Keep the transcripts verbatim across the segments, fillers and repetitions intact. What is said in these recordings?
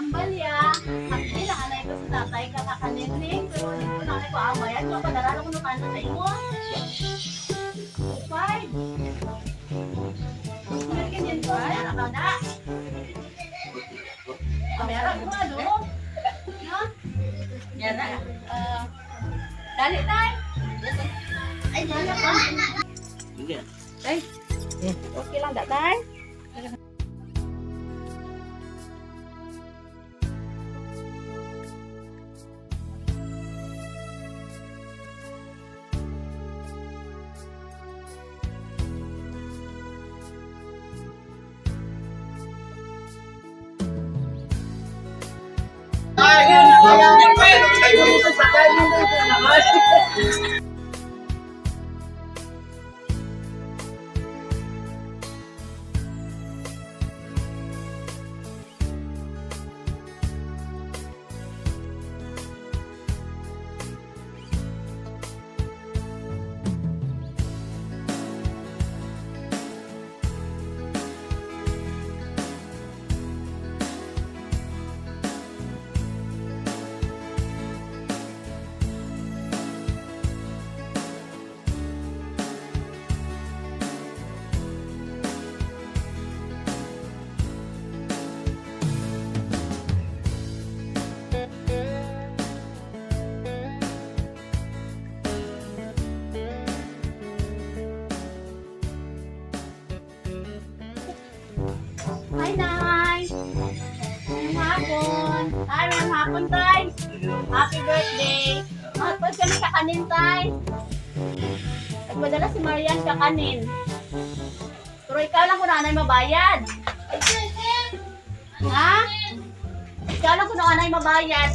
Balya, hapdi lang anay ko sa tatay ka kakanin, Ning, pero di ko na ko ang bayad, mapadara ko na sa imo. Five. Meron ka din po, meron ka na. Meron ko, ano? No? Yan na. Ah, dali, tay. Ay, dali pa. Sige. Tay, okay lang da, tay? Hi, Nay! Mayong hapon! Hi, mayong hapon, Tay! Happy birthday! Matod kami kakanin, Tay. Nagpadala si Marian kakanin. Pero ikaw lang kuno anay mabayad. Ha? Ikaw lang kuno anay mabayad.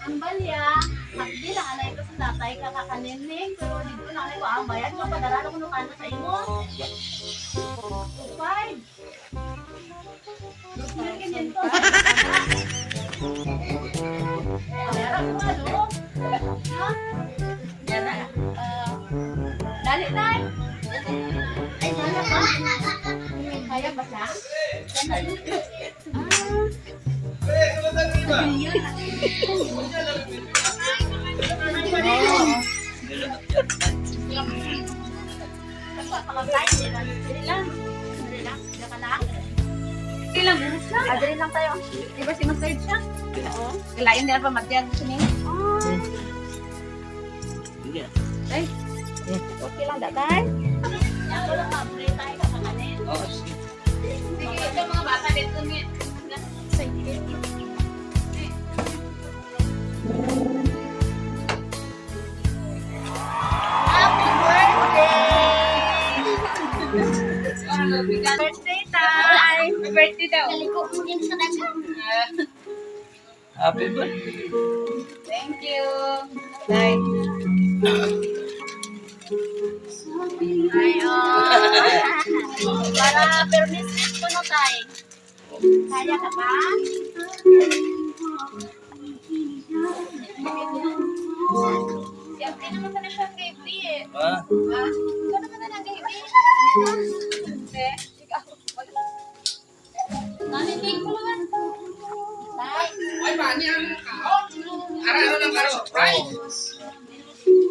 Ang balya, hapdi lang anay ko sa tatay ka kakanin, Ning, pero di ko na ko ang bayad, mapadara ko na sa imo. Five. Dali, Nay. Ay, dala pa. Kaya ba siya? Ah. Dali lang. Dali lang, buhos na. Ah, dali lang tayo. Di ba si massage siya? Oo. Kailangan nila pa matyag siya niya. Ah. Sige. Ay, okay lang, da, tay? Ako lang, ma-break tayo sa kanin. Oo, sige. Sige, ito, mga bata dito, ni. Sige. Happy birthday! Birthday, Tay! Happy birthday daw. Galing ko po din sa kanya. Ah. Happy birthday. Thank you. Tay. Ay, oh. Para permissive ko na, Tay. Kaya ka pa? Siyempre naman ka na siyang baby eh. Ha? Ha? Ikaw naman na lang baby. Eh, ikaw. Nani, thank you naman. Bye. Ay, mani, ano ka? Oh, ara-ara lang para surprise.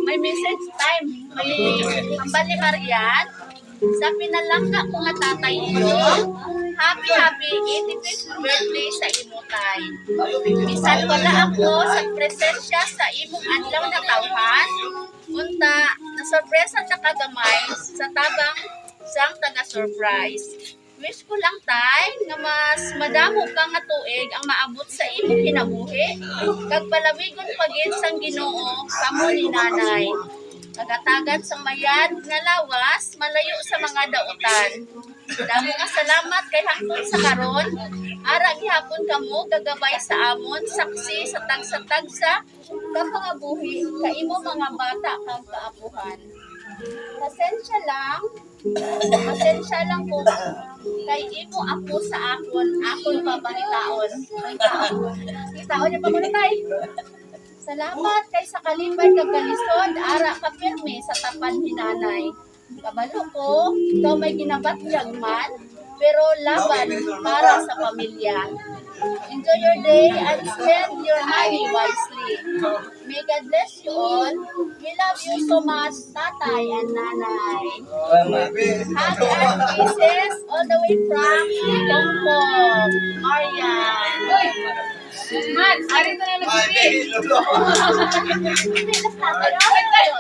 May message time. May hambal ni Marian. Sa pinalangga ko nga tatay iyo, happy, happy eighty-fifth birthday sa imo, tay. Bisan wala ako sa presensya sa imong adlaw nga tawhan, unta nasorpresa na ka gamay sa tabang sang taga-surprise. Wish ko lang, tay, nga mas madamo pa nga tuig ang maabot sa imong kinabuhi, kag palawigon pa gid sang Ginoo kamo ni Nanay. Tagatagad sang mayad nga lawas, malayo sa mga dautan. Damo nga salamat kay hangtod sa karon, ara gihapon kamo gagabay sa amon, saksi sa tagsa-tagsa ka pangabuhi ka imo mga bata kag kaapuhan. Pasensya lang, pasensya lang ko kay imo apo sa akon, akon pa bangitaon. Bangitaon niya pa mo, tay. Salamat kay sa kalipay kag kalisod, ara ka pirmi sa tapad ni Nanay. Kabalo ko, ikaw may ginabatyag man, pero laban para sa pamilya. Enjoy your day and spend your money wisely. May God bless you all. We love you so much, Tatay and Nanay. Hug and kisses all the way from Hong Kong, Marian. Mads, ari na lang. Ay, nag-, may lolo. Ay, tayo.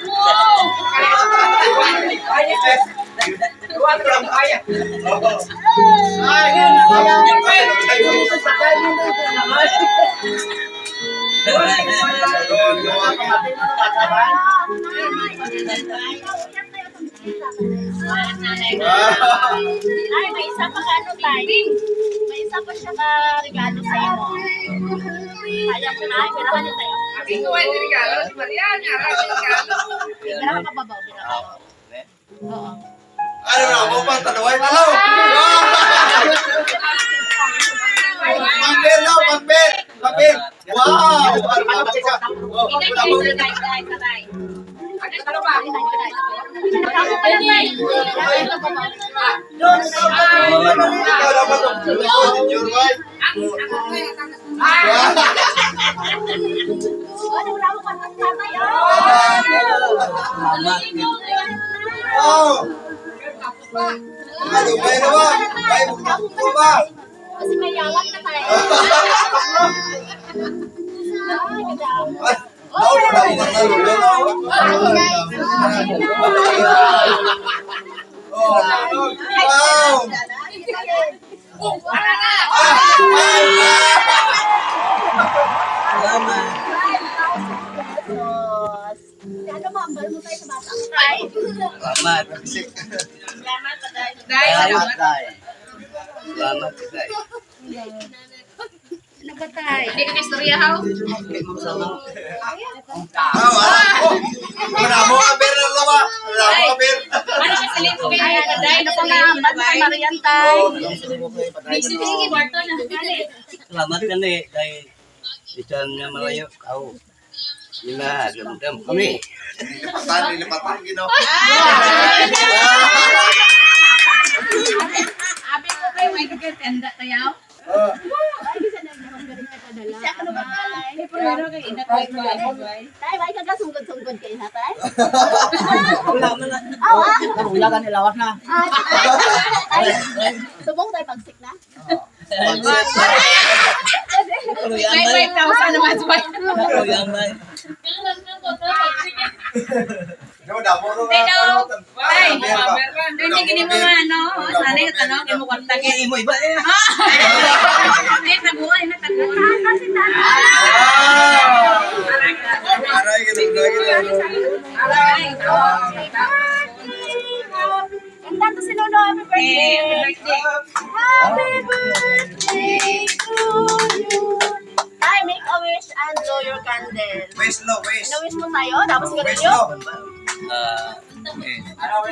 Wow! Ay, yun. Ay, yun. Ay, may isa pa ka ano, Tay. May isa pa siya ka regalo sa imo. Kaya ko na, ay, pirahan niyo tayo. Hindi ko ay regalo, si Maria, niya, ay, regalo. Pirahan ka ba ba? Pirahan. Oo. Ano na, mo pa, tanaway, tanaw! Pampir, no? Pampir! Pampir! Wow! Ano na, mo pa? Ikaw dapat ang Junior, right? Oh! Ano ba yun naman? Ay, magkakita ba? Kasi may yawat na tayo. Ay, Wow! Wow! Wow! Salamat. Ano, ma'am? Bal mo tayo sa bata. Ay! Salamat. Salamat, Day. Salamat, Day. Salamat, Day. Nabatay. Hindi ka istorya, haw? Aw, ah, oh. Wala mo ka, Ber, wala mo. Wala mo ka, Ber. Ano siya sa lingkod? Ay, ano, dahil na pala, bantay, Marian, tay. Busy, busy, kwarto na. Salamat ka ni, kay bisan nga malayo, aw. Ginadamdam kami. Lipatan, lipatan, gino. Abi ko kayo, may dugan, tanda tayo. Ah. Ay, isa na lang, ang galing na kadala. Siya, ano ba? Ay, primero kay Ina, tay, tay, tay, may kaga sunggod-sunggod kay Ina, tay? Wala man na. Aw, ah. Wala ka nilawas na. Ah, tay, subong tayo pagsik na. Pagsik. May five thousand naman sa five. Kaluyan man. Damo, damo, no, Hello. Ay, Ay, meron pa. Hindi gini mo nga, ano, oh, sanay ka, ano, kay mo kwarta, kay Imo iba eh. Ah! Eh, taguan, na taguan. Wow! Aray, ganun, ganun, ganun. Aray. Kanta to si Lolo, happy birthday. Eh, happy birthday. Happy birthday to you. Ay, make a wish and blow your candle. Wish, lo, wish. Ano wish mo tayo? Tapos Oh, ganun wish, yun? Lo. Ah, okay. Ah,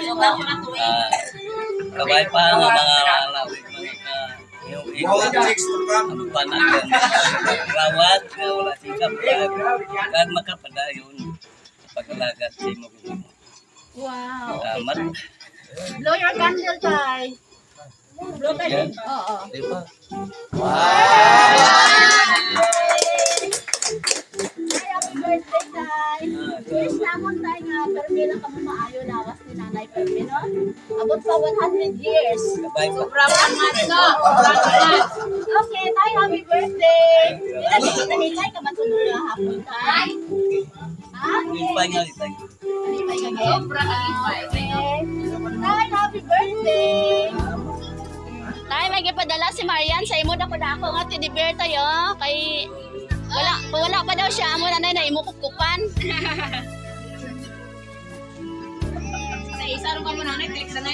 kabay pa nga mga lawig, mga ka-, yung Wow, ikaw, chicks to come. Ang panagan. Rawat nga wala singkap, kag, kag makapadayon pag-alaga sa imo. Wow. Salamat. Blow your candle, tay. Blow, tay. Yan. Oo. Di ba? Wow! Ay, happy birthday, tay. Wish namon, tay, nga permi lang kamo maayo lawas ni Nanay Permi, no? Abot pa one hundred years. Kabay pa. Sobra pa, Mads, no? Sobra pa, Mads. Okay, tay, happy birthday. Dili na kita hilay ka man sunod nga hapon, tay. Ha? Lipay nga, lipay. Lipay nga, sobra ka lipay. Okay. Tay, happy birthday. Tay, may gipadala si Marian sa imo dako-dako nga teddy bear, tayo. Kay wala, kung wala pa daw siya, amo na na imo kukupan. Sa isa ron ka mo na, text na.